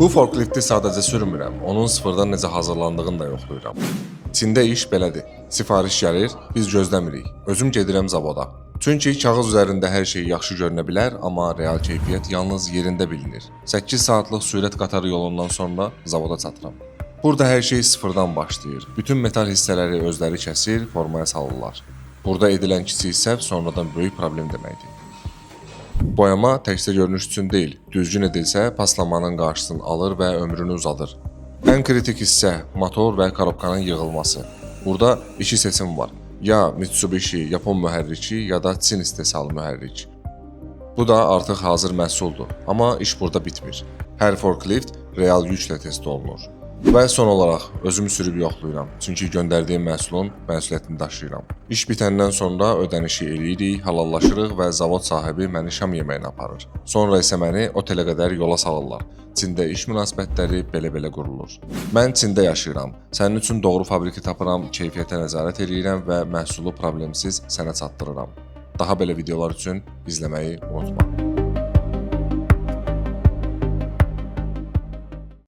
Bu forklifti sadəcə sürmürəm, onun sıfırdan necə hazırlandığını da yoxlayıram. Çində iş belədir. Sifariş gəlir, biz gözləmirik. Özüm gedirəm zavoda. Çünki kağız üzərində hər şey yaxşı görünə bilər, amma real keyfiyyət yalnız yerində bilinir. 8 saatlıq sürət qatarı yolundan sonra zavoda çatıram. Burada hər şey sıfırdan başlayır. Bütün metal hissələri özləri kəsir, formaya salırlar. Burada edilən kiçik səhv sonradan böyük problem deməkdir. Boyama təkcə görünüş üçün deyil, düzgün edilsə paslanmanın qarşısını alır və ömrünü uzadır. Ən kritik hissə motor və korobkanın yığılması. Burada iki seçim var. Ya Mitsubishi Yapon mühərriki, ya da Çin istehsalı mühərrik. Bu da artıq hazır məhsuldur, amma iş burada bitmir. Hər forklift real yüklə test olunur. Və son olaraq özümü sürüb yoxlayıram. Çünki göndərdiyim məhsulun məsuliyyətini daşıyıram. İş bitəndən sonra ödənişi eləyirik, halallaşırıq və zavod sahibi məni şam yeməyinə aparır. Sonra isə məni otelə qədər yola salırlar. Çində iş münasibətləri belə-belə qurulur. Mən Çində yaşayıram. Sənin üçün doğru fabriki tapıram, keyfiyyətə nəzarət eləyirəm və məhsulu problemsiz sənə çatdırıram. Daha belə videolar üçün izləməyi unutma.